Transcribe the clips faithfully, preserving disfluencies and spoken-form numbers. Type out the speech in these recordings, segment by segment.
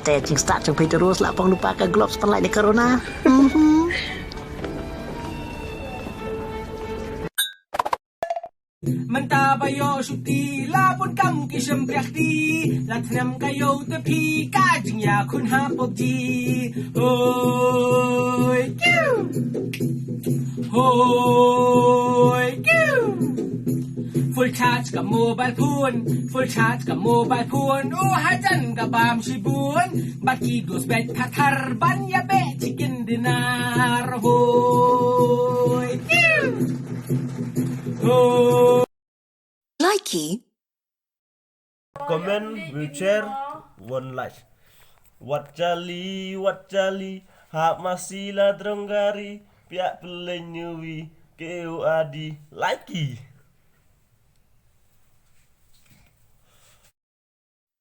Te jingstad jong phi te Rose la pang lypa ka gloves ban lait na corona. Mhm. Mynta ba ïoh shuti la bun kam ki shympriah kti, la threm ka ïew te phi ka jingïakhun ha PUBG. Hoi kiu, hoi kiu. Full charge ka mobile phone, full charge ka mobile phone. Oh hajan ka bam shibun, bad ki dos bed phathar ban ïa beh chicken dinner. Hoi kiu. Likey. Comment, view, share, one like. Wat jali, wat jali, hap masi la drong gari, piak peleng nyuwi, keu adi, likey.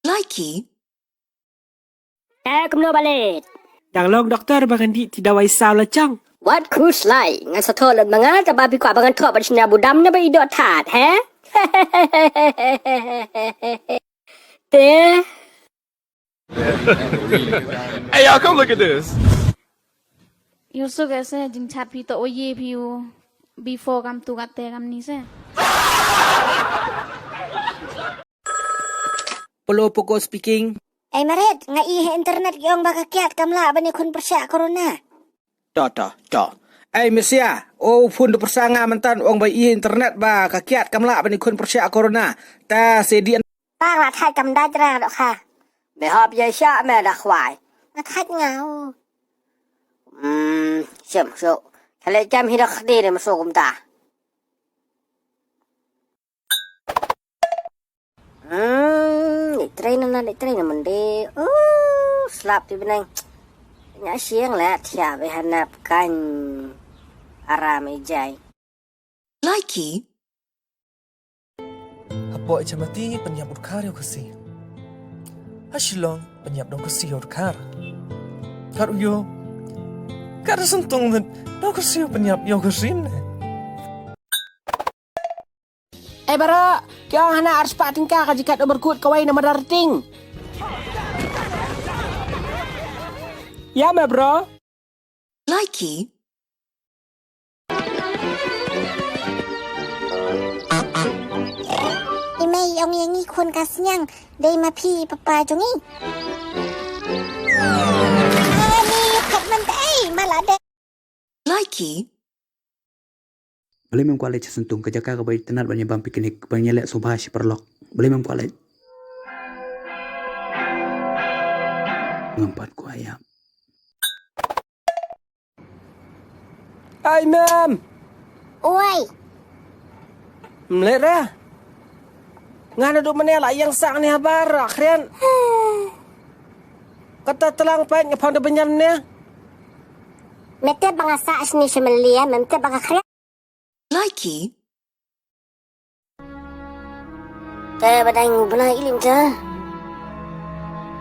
Likey. Eh, kumno balet? Dang long doktor ba ngan dih ti dawai saw la chang. Wat khuslai, ngan sa thoh lut ma nga, ta ba phi kwah ba ngan thoh ban shna budam ne ba i doh thad, he? Te. Hey, y'all, come look at this. Ïoh suk ïa se jingchat phi to o ye phi u before kam tu kat te kam ni se. Polo Pogo speaking. Ei Maret, nga i ha internet ki ong ba ka kiad kam lah ban ïakhun pyrshah corona. To, to, to. Ei Mesia, o phone da pyrshah nga myntan ong ba i ha internet ba ka kiad kam lah ban ïakhun pyrshah corona. Ta se di. Ba nga thait kam dait ra doh kha. Me hap ïa sha me da khwai. Nga thait nga u. Hmm, shem shu. Khale kam hi da khdi de maso kumta. Hmm, dei train na, dei train na mende. Uh, slap ti beneng. Nya siang la thia be hanap kan aram ejai. Likey. Hapoh Jemati pynïap u dkhar ïa u Khasi. Ha Shillong pynïap dong Khasi ïa u dkhar. Kat u ïoh. Kat u sentong den dong Khasi pynïap ïa u Khasi ne. Eh bro, ki ong hana arspah tyngka ka jikat umar kut kawai na madar ting. Ya me bro. Likey. I mei ong ïa ngi khun ka sniang dei ma phi papa jong ngi. Ani khat man dei ma la dei. Likey. Balei mem kwah leit sha Sentung, ka jaka kaba itynnad ban ïa bam picnic, ban ïa leh sobha shi paralok? Balei mem kwah leit? Ngam pat kwah ïa. Ai mem. Oi. Mlera. Nga naduh mynne la ïeng sah ne habar akhrian. Kata tlang peit nga phong da bynjan ne. Mete ba nga sah sni sha Malia, mete ba nga khrian. Likey. Te ba dang u bnai ilim ta.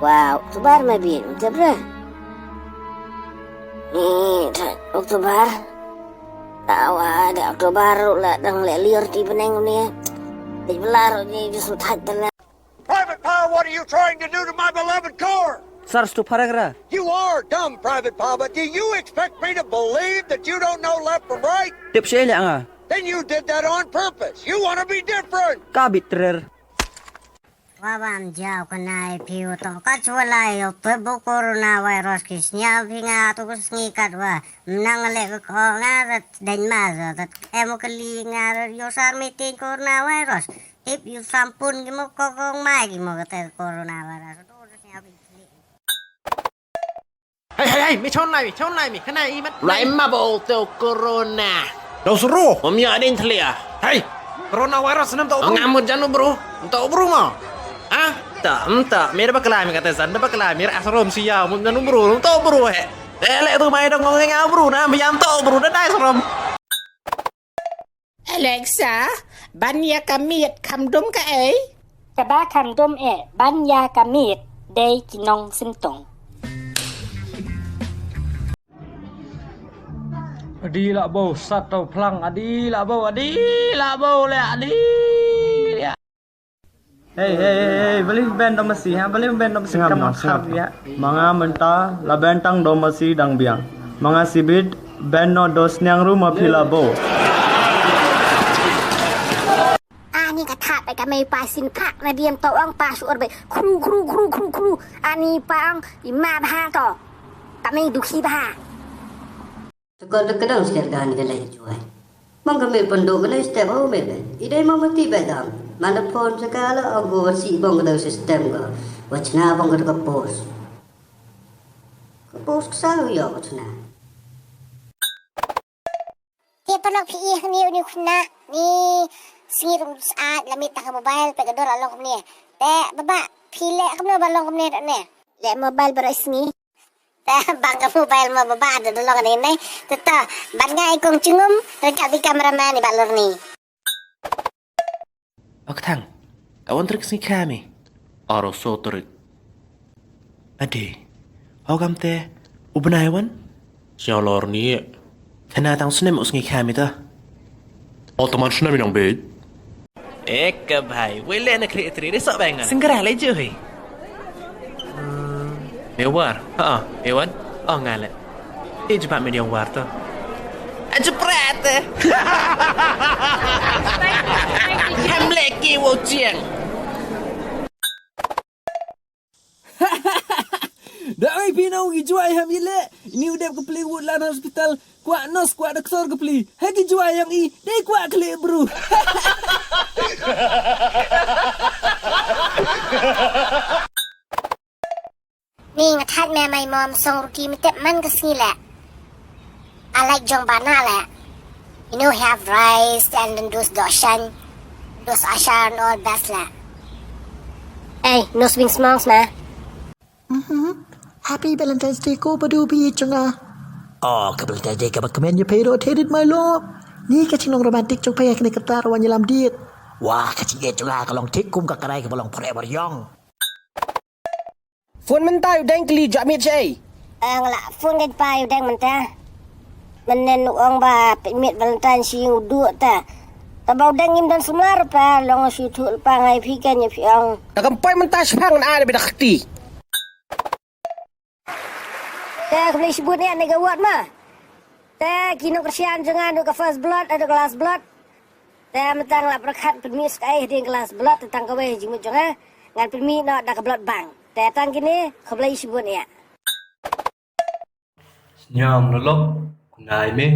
Wow, Oktober ma bin, te bra. Ni, Oktober. Tawa da Oktober la dang le lior ti beneng ni. Dei belar ni jus thaj tala. Private Pa, what are you trying to do to my beloved corps? Sar stu parang ra. You are dumb, Private Pa, but do you expect me to believe that you don't know left from right? Tip shi le nga. Then you did that on purpose. You want to be different. Ka bit trer. Wa bam jaw ka nai phi u to ka chwa lai u te bu coronavirus ki sniaw phi nga tu ku sngi kat wa. Mnang le ko nga rat den ma za tat em u kali nga rat yo sar meeting coronavirus. Tip ïa u sampun ki mo kokong mai ki mo kata coronavirus. Hei hei hei, mi chon lai mi, chon lai mi, kana i mat. Lai ma bo te corona. Dau suru. Om ya ding thlia. Hei. Coronavirus nam tau. Ngam mut jan u bru. Tau bru mo. Ha? Ta, ta, mi da bakla mi kata san da bakla mi ra asrom sia mut jan u bru. Tau bru he. Te le tu mai dong ngong nga bru na mi yam tau bru da dai asrom. Alexa, ban ïa ka miet kham dum kaei? Kaba kham dum eh, ban ïa ka miet dei ki nong syntong. Adi lah bo, sat tau phlang, adi lah bo, adi lah bo le, adi. Hei, hei, hei, hei, balei ban dom masi, ha? Balei ban dom masi? Sngap, kam sngap, kham, sngap. Ya. Ma nga mynta la ban tang dom masi dang biang. Ma nga sibit ban no dos niang ru ma phi la bo. Ani ka thap ka mei pa sin phak na diem to ong pa sur be. Kru, kru, kru, kru, kru. Ani pa ong i ma bha to. Ka mei dukhi bha. Te ko te kedang setiap kali ka leh juai. Mang ka mei pynduh ka leh setiap hau mei leh. I dei mang mati ba dang. Mana phone sekala aku wasi bang kedang sistem ka. Wachna bang kedang ka post. Ka post kesaw ya wachna. Te paralok phi ïeh ni uni khuna ni sngi rung saat lamit ta ka mobile pe ka dor along kumne. Te baba phi leh kumno ba long kumne da ne. Leh mobile barai sngi. Te bang ka mobile ma baba da da long ni ne. Te ta ban ngai kong chingum rengkat di cameraman ni ba lor ni. Ak thang. Awan trik sngi khami. Aro so trik. Ade. Hogam te. U bnai wan. Siaw lor ni. Thana tang snem u sngi khami ta. O taman snem inang bej. Ek bhai, wele na kri tri re sok bengal. Singgara le ju hi. Ewar, ha, ewan, oh ngale. Ej ba medium war to. Aja prat. Hamle ki wo chiang. Da ai phi nong ki juai ham ile. Ni u dep ka pli wut lan hospital. Kwah nos kwah doktor ka pli. Ha ki juai yang i. Dei kwah kli bru. Ni nga that me mai mom song ruti mi tep man ka sngi le. I like jong bana le. You know, have rice and then those doshan, those ashar and all best le. Hey, no swing smalls ma. Mhm. Happy Valentine's Day ko badu bi chunga. Oh, ka Valentine's Day ka ba kmen ya pay rotated my love. Ni ka chinong romantic chung pay kane ka tar wan yalam dit. Wah, ka chige chunga ka long tik kum ka karai ka ba long forever young. Phone mynta u deng kli jwa mit sei. Ang la phone ka pa u deng mynta. Menen u ong ba pit mit Valentine si u du ta. Ta ba u deng im dan semlar pa long si tu pa ngai phi kan ya phi ong. Ta kam poi mynta si phang na ada bida khati. Ta ka beli sebut ni ane ka word ma. Ta kino kersian jangan du ka first blood ada ka last blood. Te mynta nga la pyrkhat pynmih skai hadien ka last blood te tang kawei jingmut jong nga ngan pynmih noh da ka blood bank. Te tang kine khublei shibun ïa. Sñiaw mlolok, kunai me,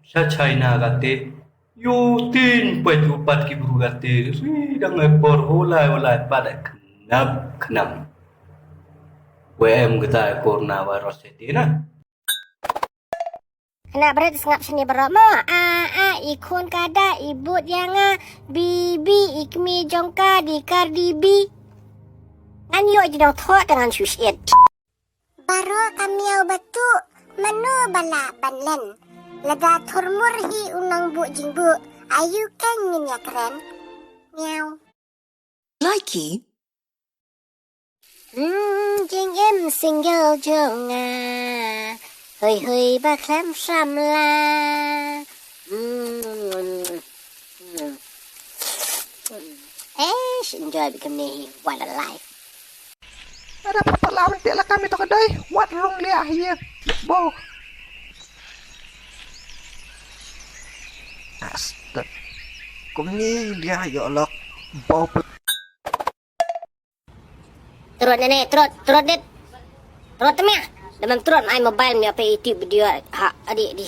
sha China kate, yu tin peit u pat ki bru kate, ri dang ai por hulai hulai pat ai khnap khnam. We em kata ai coronavirus te na. Kena bret sngap sini bro mo. A a i khun kada i but ïa nga. Bibi i kmi jong ka di kar di bi. Ngan ïoh ji dong thok te ngan shu shit. Baroh ka miaw batu mano bala ban len. Lada thurmur hi u nang bu jingbu. Ayu ken ngin ïa kren. Miaw. Likey. Hmm, jingim single jong nga. Hui hui ba khlem samla. Hmm. Eh, enjoy bikam ni. What a life. Ada papa lawan te la kami to kadai. Wat rung lia ye. Bo. Asta. Kumni lia yo lok. Bo. Trot nene, trot, trot dit. Trot temia. Demam trot ai mobile mi apa YouTube video ha adi di.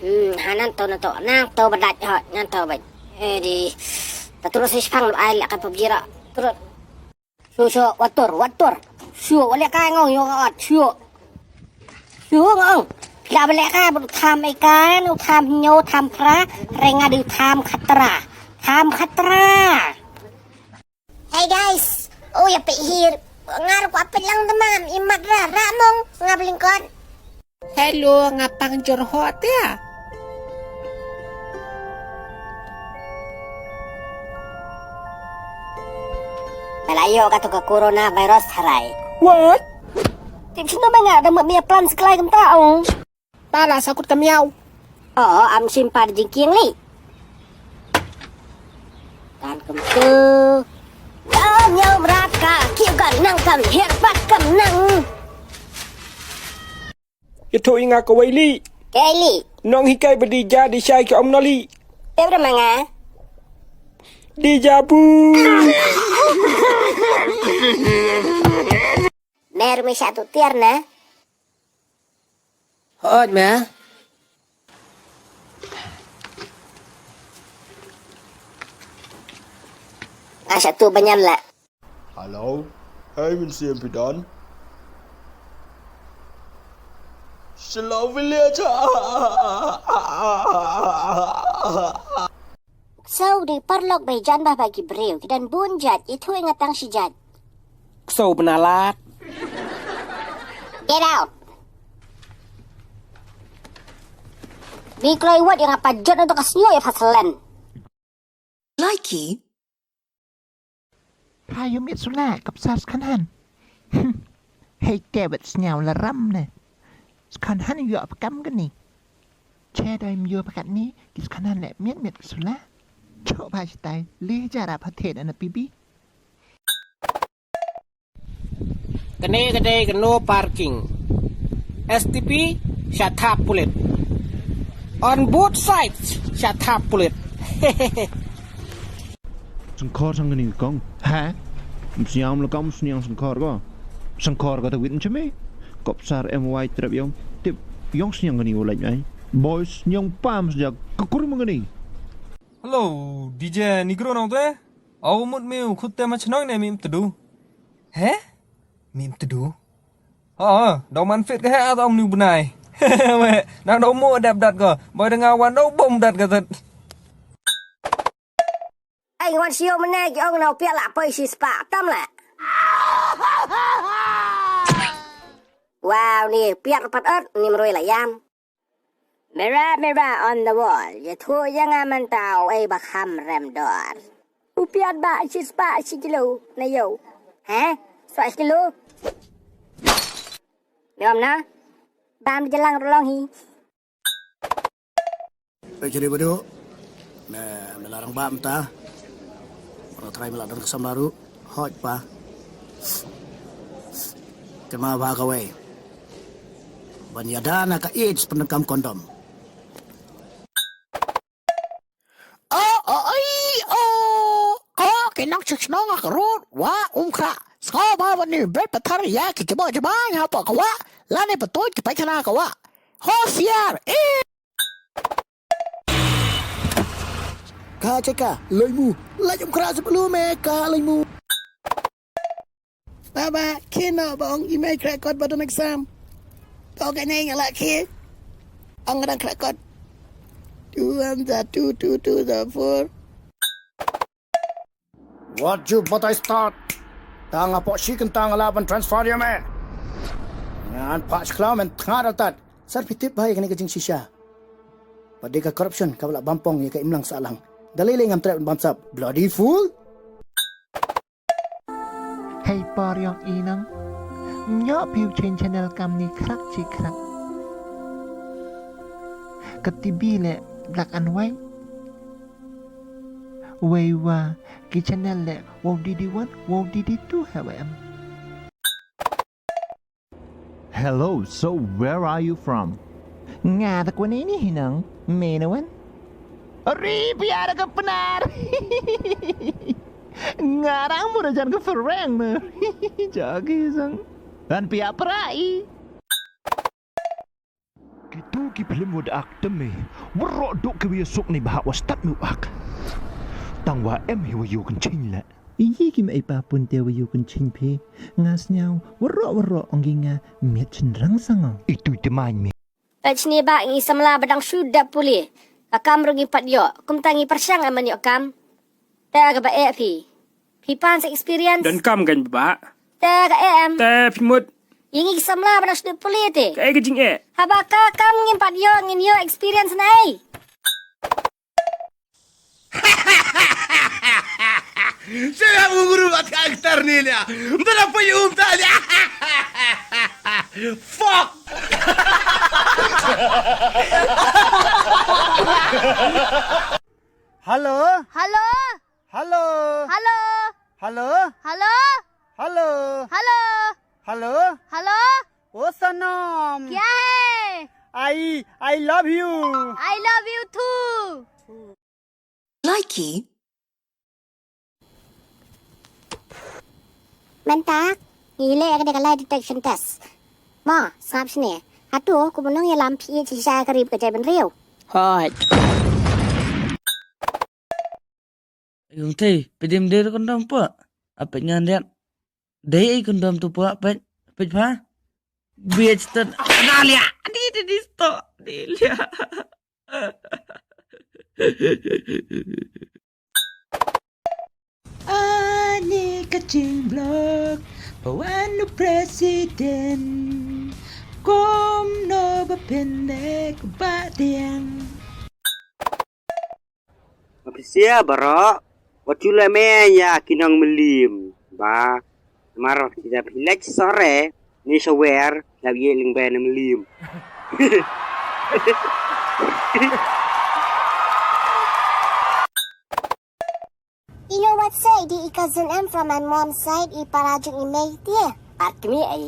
Hmm, hanan to na to. Nang to badat ha, nang to bad. Eh di. Ta trot si spang ai la ka PUBG ra. Trot. Shu shu watur watur. Shu wale kai ngong yo ngat shu. Shu ngong. La bale kai bu tham ikan, u tham nyo, tham pra, renga di tham khatra. Tham khatra. Hey guys, oh ya pehir. Ngar ku apit lang demam, imat ra, ra mong, nga blingkot. Hello, nga pang jorhot ya. Palayo ka tu ka coronavirus harai. What? Tip sino ba nga da mia plan sekelai kemta ong. Pala sakut ka miau. Oh, am simpa da jingkieng li. Kan kemtu. Nang kam her pat kam nang. Ïathuh ïa nga kawei lei. Kawei lei. Nonghikai ba dei ja dei shai ki ong noli. Te ba ma nga. Dei ja bu. Mer me sha tu tiar na. Hot ma. Asha tu banyan la. Hello. Hey, Mynsiem, phi don? Slow village. Ksew dei paralok ba jan bah ba ki briew ki don bun jait, ïathuh ïa nga tang shi jait. Ksew bnalak. Get out. Ni kloi wat ïa nga pajot na to ka sngew ïa pha selen. Likey. Pha ïoh miet sula ka psar skhan han. Hei te wat sñiaw la ram ne. Skhan han ïoh pa kam kani. Che doi ym ïoh pa katni ki skhan han leh miet miet ka sula. Chok pha chitai le jara pha the na pibi. Kane ka dei ka no parking. S T P sha thap pulit. On both sides sha thap pulit. Sngkhor sang kani kong. Ha? Ym sñiaw ym la kam sñiang sngkhor ko. Sngkhor ko ta wit ym chame. Kop sar em wai trep yong. Tip yong sñiang kani u lait ai. Boys ñiong pam sñiang ka kur ma kani. Hello, D J Negro nong te? Au mut miu khut te ma chnong ne mim tdu. He? Mim tdu. Ha, dong man fit ka he at ong niu bnai. We, nang dong mo dep dat ko. Boy denga wan dong bom dat ka tet. Ai wan sio mene ki ong nau piat la poi si spa tam la. Wow ni piat pat ot ni mroi la yam. Mira mira on the wall. Ïathuh ïa nga mynta uei ba kham rem dor. U piat ba shi spah shi kilo na ïew. He? Spah shi kilo. Ïom na. Bam jalang rlong hi. Peit jari badu. Me me la rang ba mynta. Ro trai me la don ka samla ruh. Hoj pa. Te ma ba kawei ban ïada na ka AIDS pyndonkam kondom. O o oi o. Ko ki nong shnong ka rut wa um khra. Sko ba ban ni bet pathar ïa ki jaba jaba ïa pa ka wa. Lane patut ki paithana ka wa. Hosiar. Ka cheka loimu. Lajum kra sepuluh me ka loimu. Baba kino ba ong email krakot ba don exam. Ka ka ne ngala ke. Ang dang krakot. Two and the two two two the four. Wat ju batai start. Tang apo shi kentang ala ban transfer ïa me. Ngan pak shkla men tnga tat. Sar pitip bai kane ka jingshisha. Pade ka corruption ka bala bampong ïa ka imlang salang. Dalai le ngam trek ban sap bloody fool. Hei por yong inang. Nyo piu change channel kam ni khrak chi khrak. Ka T V le black and white. Wei wa ki channel le wow D D one wow D D two ha wa em. Hello, so where are you from? Nga da kwani ni hinang, menawan. Ari piara ka penar. Ngarang mura jan ka fereng na. Jagi sang. Dan pia prai. Kitu ki film wad ak teme. Waro dok ki wiya suk ni bahak wastat mi ak. Tang wa em hi wa yu kan ching la. Iyi ki mei pa pun te wa yu kan ching phi. Nga sñiaw waro waro ong ki nga miet chin rang sango. Itu te main mi. Peit shini ba ngi samla ba dang shu dep pule. Ka kam ruh ngi pat ïoh. Kumta ngi pyrshang aman ïoh kam. Te ka ba eh phi. Phi pan sa experience. Don kam kan ba. Te ka eh em. Te phi mut. Ïa ngi ki samla ba dang shu dep pule te. Ka eh ka jing eh. Haba ka kam ngim pat ïoh ngin ïoh experience na ei. Saya mengurus kat aktor ni dia. Entah apa yang umtah dia. Fuck. Halo. Halo. Halo. Halo. Halo. Halo. Hello. Hello. Hello. Hello. ओ सनम। क्या है? I, I love you. I love you too. Likey. Mynta ngi leh ïa ka dei ka lie detection test. Ma, sngap shane. Hato kumno ngi lam phi ïa shisha ka rip ka jaitbynriew. Hooid. Yung thei, phi dei ym dei kondom pha. Apet ngan diat. Dei ei kondom tu pha, pet, pet pha. Biet stet. Dalia. Di di di sto. Dalia. Ani ka jingblok ba wan u president. Kumno ba pynlek ba diang. Appreciate baroh. Wat ju leh meh ïa ki nongmyllim ba. Namar ki da phi leit sore ni sawer da ïa ling ben myllim. You know what say? Di i cousin em from my mom's side, i para jong i mei tie. Pat kmi ai.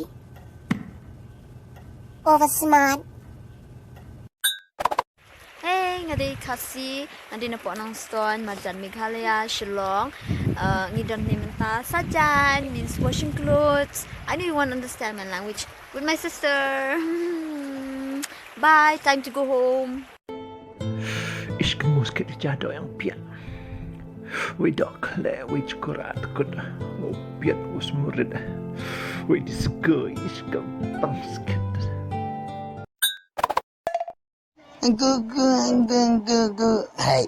Over smart. Hey, nga dei Khasi, nga dei na Poknang Stone, marjan Meghalaya, Shillong. Uh, ngi don ni mynta sajan means washing clothes. I know you won't understand my language with my sister. Bye, time to go home. Ishq muskit jado yang pian. We dok le we chkurat kut. We pian us murid. We disco ishq pangskit. Gu gu gu gu gu. Hai.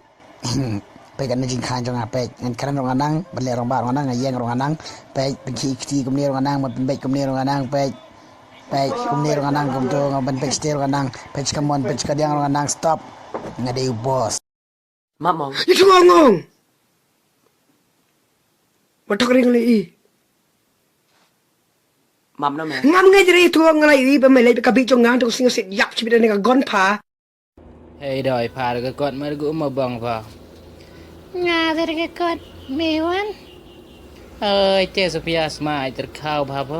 Peit ka na jingkhan jong nga peit. Ngan kren rong anang, ban leh rong ba rong anang, nga ïeng rong anang. Peit, pynkhih kti kumne rong anang, ban pynbeit kumne rong anang, peit. Peit, kumne rong anang, kumto, nga ban peit stil rong anang. Peit ka mon, peit ka diang rong anang, stop. Nga dei u boss. Map mong. Itu ngong ngong. Batok ring le i. Map na me. Ngam ngai jere itu ngai i ba me le ka bi jong ngang dong sing sit yap chibit ne ka gon pha. Hei doi pha ka kot mer gu ma bang pha. Nga der ka kot me wan. Oi te Sophia sma ter khau pha pha.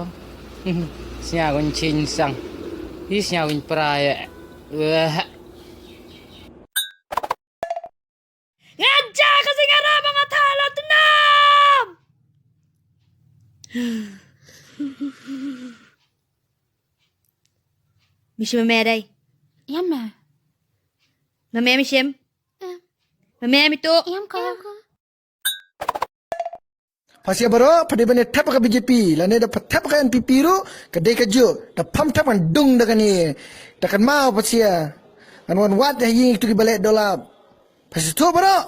Snya gun chin sang. Hi snya gun pra ya. Wah. Nga ja ka singara ba nga tha la tnam. Mishim me dai. Ïa me. Me me mishim. Em. Me me mi tu. Ïa ka. Ïa ka. Phasia baroh, pha dei ban ïa thep ka B J P, lane da pha thep ka N P P ruh, ka dei ka juk, da pham thep ngan dung da kane, da kan mau phasia, ngan wan wad da ha ïing ïa kitu ki ba leh dolap. Phasia thuh baroh.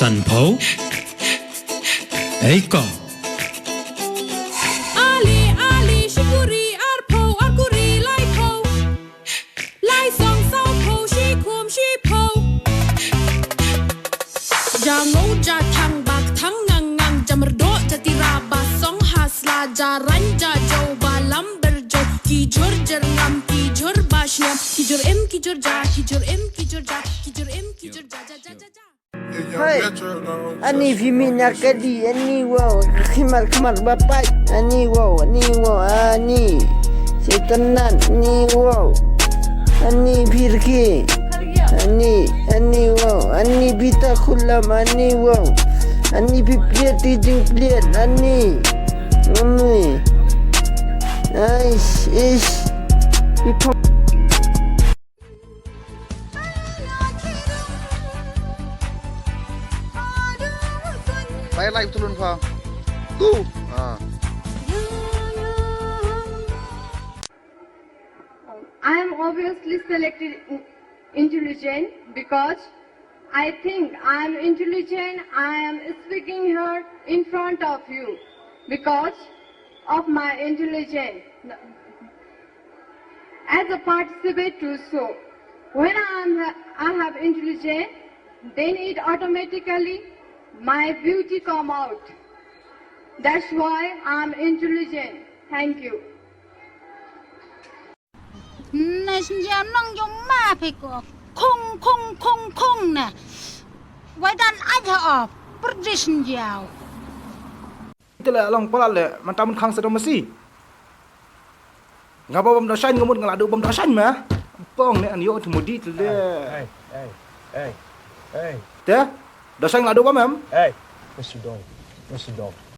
Sanphew. Ei ko. Ali, ali, shikuri, arphew, arkuri, laiphew. Lai song, sawphew, shikhum, shiphew. Jango, jakhang, bakthang, ngangang, jamrdo, jatira, basong, hasla, jarang, jajo, balam, berjo, kijur, jerngam, kijur, bashniam, kijur im, kijur ja, kijur im, kijur ja, kijur im, kijur ja, ja, ja, ja, ja. Hai. Ani phi mih na kali, ani wow, khimar khimar bapai, ani wow, ani wow, ani. Sitanan, ani wow. Ani phi rki. Ani, ani wow, ani bita khulam, ani wow. Ani phi pliat ti jingpliat ani. Ani. Aish, ish. Phi pom. Pai lai tulun pha. Tu. Ah. I am obviously selected in- intelligent because I think I am intelligent. I am speaking here in front of you because of my intelligence. As a participant too, so when I am ha- I have intelligence, then it automatically my beauty come out. That's why I am intelligent. Thank you. Na shnjia nong jong ma phi ko. Khong khong khong khong na. Wai dan aja of. Perdi shnjia. Te la long palat le mata mun khang sa dong masi. Nga ba bam da shine nga mut nga la du bam da shine ma. Pong ne an yo tu mudi te le. Hey, hey, hey, hey. Te da shine la du bam em. Hey, masi dong, masi dong.